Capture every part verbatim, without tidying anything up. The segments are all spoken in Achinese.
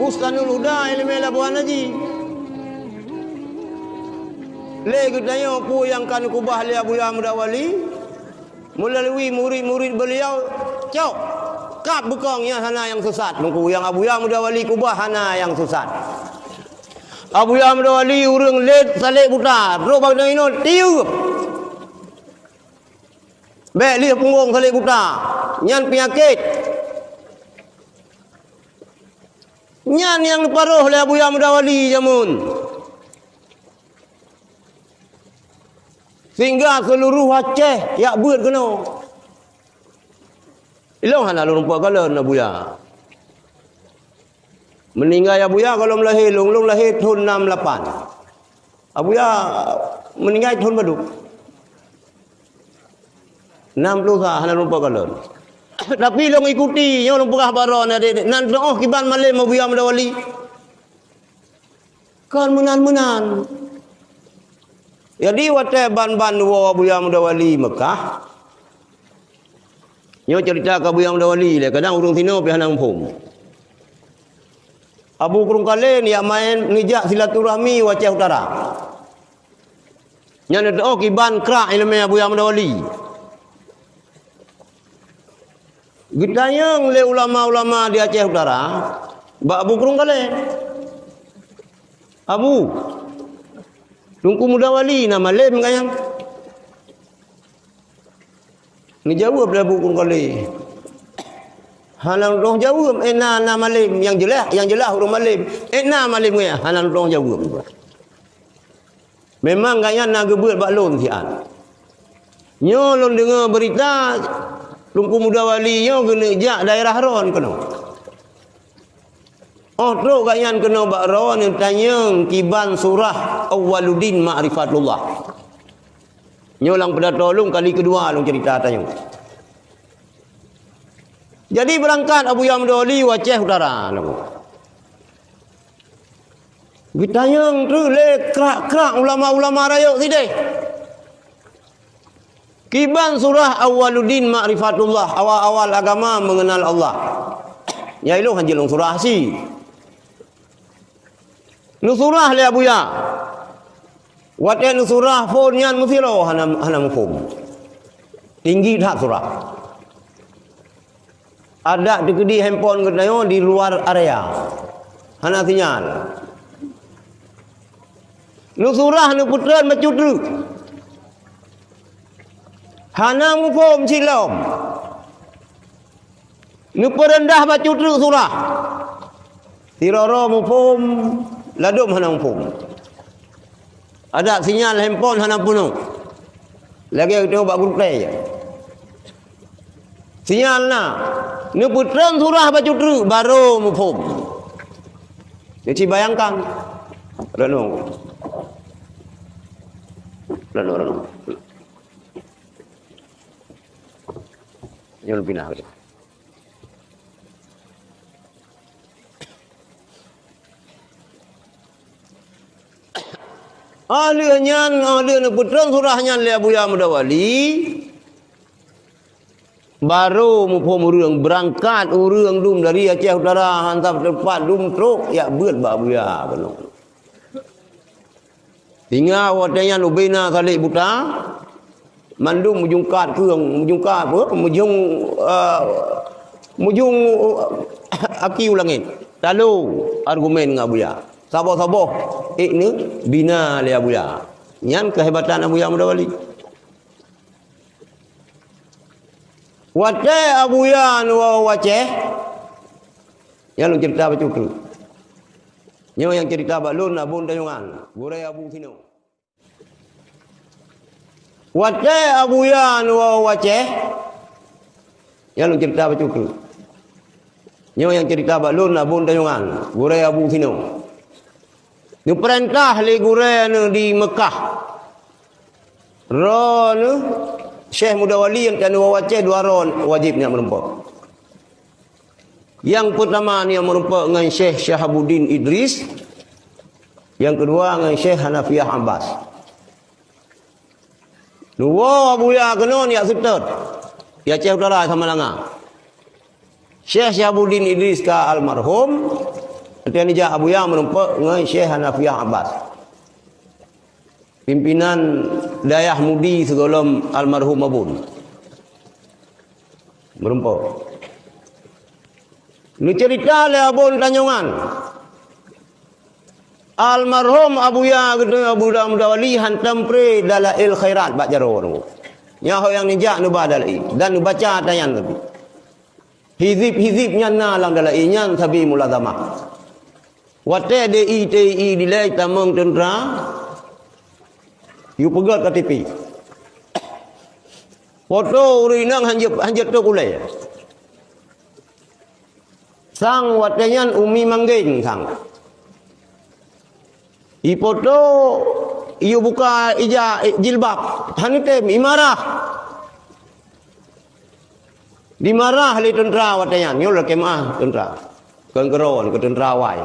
Bustanul Huda iéleumé labohan haji. Lé geutanyoe peue nyang ka neukeubah lé Abuya Muda Wali? Meulalu murit-murit beuliau, cok, kab beukong nyan hana nyang seusat. Teungku nyang Abuya Muda Wali keubah hana nyang seusat. Abuya Muda Wali ureuëng lét salek buta, trok bak inoe tieup. Bék lheueh punggong salek buta, nyan peunyakét. Nyan nyang neuparoh lé Abuya Muda Wali jameun. Sehingga seuluruh Aceh jak beuet keunoe. Ilong hana lôn rumpok kalon Abuya. Meuninggai Abuya gohlom lahé lôn, lôn lahé thon nam lapan. Abuya meuninggai thon padub? Nam ploh sa, hana lôn rumpok kalon. Tapi lôn ikuti, nyoe lôn peugah bak droe, nan teuôh kiban malém Abuya Muda Wali. Kon meunan-meunan. Jadi watée ban-ban woe Abuya Muda Wali Meukah, nyoe ceurita keu Abuya Muda Wali lé, kadang ureuëng sinoe pih hana muphom. Abu Krueng Kalé neujak maén, neujak silaturahmi u Aceh Utara. Nyan teuôh kiban krak iéleumé Abuya Muda Wali. Geutanyong lé ulama-ulama di Aceh Utara bak Abu Krueng Kalé, "Abu, Teungku Muda Wali na malém ka nyan?" Neujaweueb lé Abu Krueng Kalé, "Hana lôn jaweueb, éh na, na malém, nyang jeulaih, nyang jeulaih ureuëng malém. Éh na malém nyan, hana lôn jaweueb." Memang gobnyan na geubeuet bak lôn siat. Nyoe lôn deungoe beurita, Teungku Muda Wali nyoe geuneuk jak daerah droen keunoe. Óh trok gobnyan keunoe bak droen, tanyong kiban surah Awwaluddin Ma'rifatullah. Nyoe lam pidato lôn kali keudua lôn ceurita tanyong. Jadi beurangkat Abuya Muda Wali u Aceh Utara. Geutanyong treuk lé krak-krak ulama-ulama rayeuk sideh. Kiban surah Awwaluddin Ma'rifatullah, awal-awal agama mengenal Allah. Nyan ilong hanjeuet lôn surah si. Neusurah lé Abuya. Watée neusurah phon nyan meusidroe hana, hana muphom. Tinggi that surah. Adak teukeudi handphone geutanyoe di luar area. Hana sinyal. Neusurah neupeutreun bacut treuk. Hana muphom cit lom. Neupeureundah bacut treuk surah. Sidroe-droe muphom, ladôm hana muphom. Adak sinyal handphone hana peunoh. Lagée geutanyoe bak gurutée. Sinyal na, neupeutreun surah bacut treuk, barô muphom. Jadi bayangkan. Renung. Renung, renung. Nyoe pinah. Óh lheueh nyan, óh lheueh neupeutreun surah nyan lé Abuya Muda Wali, barô muphom ureuëng, beurangkat ureuëng dum dari Aceh Utara, han sab teumpat dum trok jak beuet bak Abuya keunoe. Singoh watée nyan ubé na salek buta, mandum meujungkat keueng, meujungkat apa? Meujung, eh, meujung, eh, aki u langét. Talo argumen ngon Abuya. Saboh-saboh ék neubina lé Abuya. Nyan keuhebatan Abuya Muda Wali. Watée Abuya neuwoe u Aceh, nyan lôn ceurita bacut treuk. Nyoe nyang ceurita bak lôn Abon Tayongan, gurée Abu Sino. Watée Abuya neuwoe u Aceh, nyan lôn ceurita bacut treuk. Nyoe nyang ceurita bak lôn Abon Tayongan, gurée Abu Sino. Neupeurintah lé gurée neuh di Meukah. Droeneuh Syekh Muda Wali nyang ka neuwoe u Aceh dua droe wajéb nyan meurumpok. Nyang peutama nyan meurumpok ngon Syekh Syihabuddin Idris, nyang keudua ngon Syekh Hanafiah Abbas. Neuwoe Abuya keunoe jak seutôt, jak Aceh Utara Samalanga. Syekh Syihabuddin Idris ka almarhum, Watée neujak Abuya meurumpok ngon Syekh Hanafiah Abbas, pimpinan dayah Mudi sigohlom almarhum Abon. Meurumpok. Neuceurita lé Abon Tanjongan, almarhum Abuya geutanyoe Abuya Mudawali hantom pré Dalail Khairat bak jaroe nyoe. Nyan ho nyang neujak neuba dalail dan neubaca ata nyan teuh. Hizib-hizib nyan na lam dalail nyan sabe mulazamah. Watée D I T I dilée tamong teuntra, yue peugét K T P. Foto ureuëng inong hanjeuet, hanjeuet tôb ulée. Sang watée nyan Umi Manggeng sang. Ipoto, yue buka ija, jilbab, hana tem, imarah. Dimarah lé teuntra watée nyan, nyoe lakée meuah teuntra. Kon keudroe, keu teuntra awai.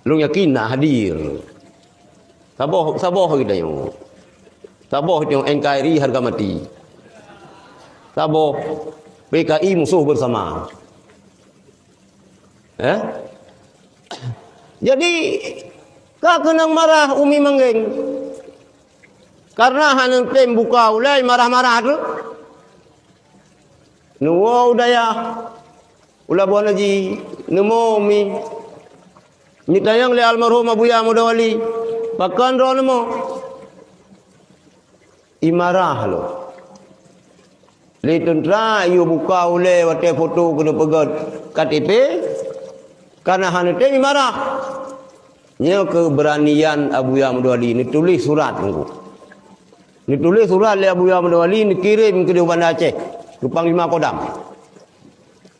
Lôn yakin na hadir. Saboh, saboh geutanyoe. Saboh tanyoe N K R I harga mati. Saboh P K I musuh bersama. Eh? Jadi, ka keunong marah Umi Manggeng. Karena hana tem buka ulée marah-marah tu. Neuwoe u dayah, u Labuhan Haji, neumo Umi. Neutanyong lé almarhum Abuya Mudawali, pakon droe neumo? Imarah lom. Lé teuntra yue buka ulée watée foto keuneuk peugét K T P, kana hana tem imarah. Nyoe keubeuranian Abuya Mudawali neutuléh surat teungku. Neutuléh surat lé Abuya Mudawali neukirém keudéh Banda Aceh keu Panglima Kodam.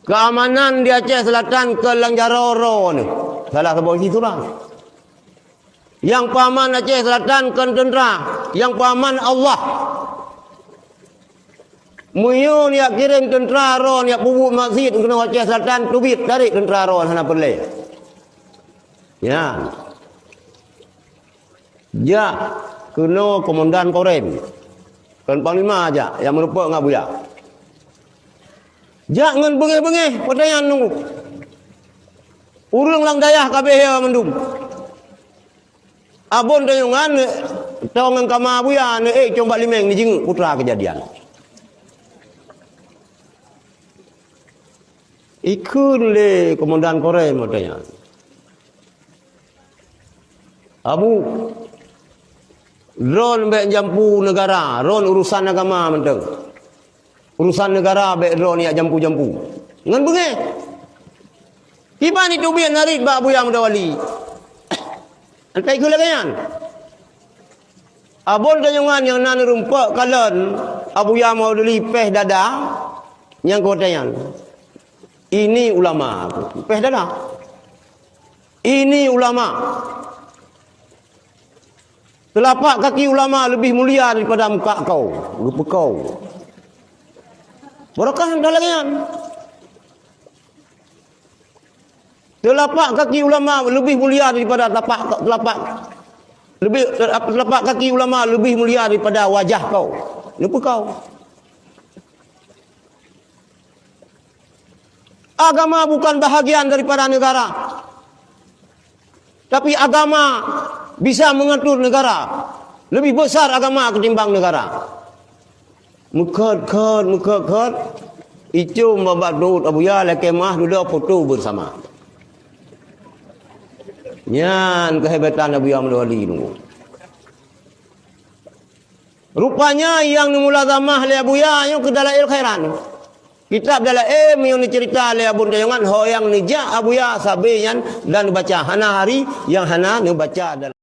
Keamanan di Aceh Selatan kon lam jaroe droeneuh. Salah saboh isi surat. Nyang peuaman Aceh Selatan kon teuntra, nyang peuaman Allah. Meunyoe neujak kirém teuntra droe neujak peubuet maksiet keunoe Aceh Selatan, teubiet tarék teuntra droe hana peureulée. Nyan. Jak keunoe komandan Korem. Kon panglima jak nyang meurumpok ngon Abuya. Jak ngon beungéh-beungéh watée nyan nunggu. Ureuëng lam dayah ka beuhe mandum. Abon Tanjongan, tong ngon kama Abuya, neuék cong bak limeng neujingeuk putra keujadian. Ikheun lé komandan Korem watée nyan, "Abu, droen bék jampu neugara, droen urusan agama mantong. Urusan neugara bék droen jak jampu-jampu." Ngon beungéh. Kiban itu biet narit bak Abuya Mudawali. Antai keu lagée nyan. Abon Tanjongan nyang na neurumpok kalon Abuya Mudawali péh dada nyang keu watée nyan. Ini ulama, péh dada. Ini ulama. Teulapak kaki ulama leubeh mulia daripada muka kau, geupeuko. Barokah dah lagée nyan. Teulapak kaki ulama leubeh mulia daripada tapak, telapak, leubeh, telapak kaki ulama leubeh mulia daripada wajah kau. Neupeuko. Agama bukan bahagian daripada negara. Tapi agama bisa mengatur negara. Lebih besar agama ketimbang negara. Meukhot-khot, meukhot-khot. Icom babah dot Abuya lakée meuah dudoe foto bersama. Nyan kehebatan Abuya Mudawali nunggu. Rupanya nyang neumulazamah lé Abuya nyoe keu Dalail Khairat. Kitab Dalail meunyoe neuceurita lé Abon Tanjongan ho nyang neujak Abuya sabe nyan dan neubaca hana hari nyang hana neubaca Dalail.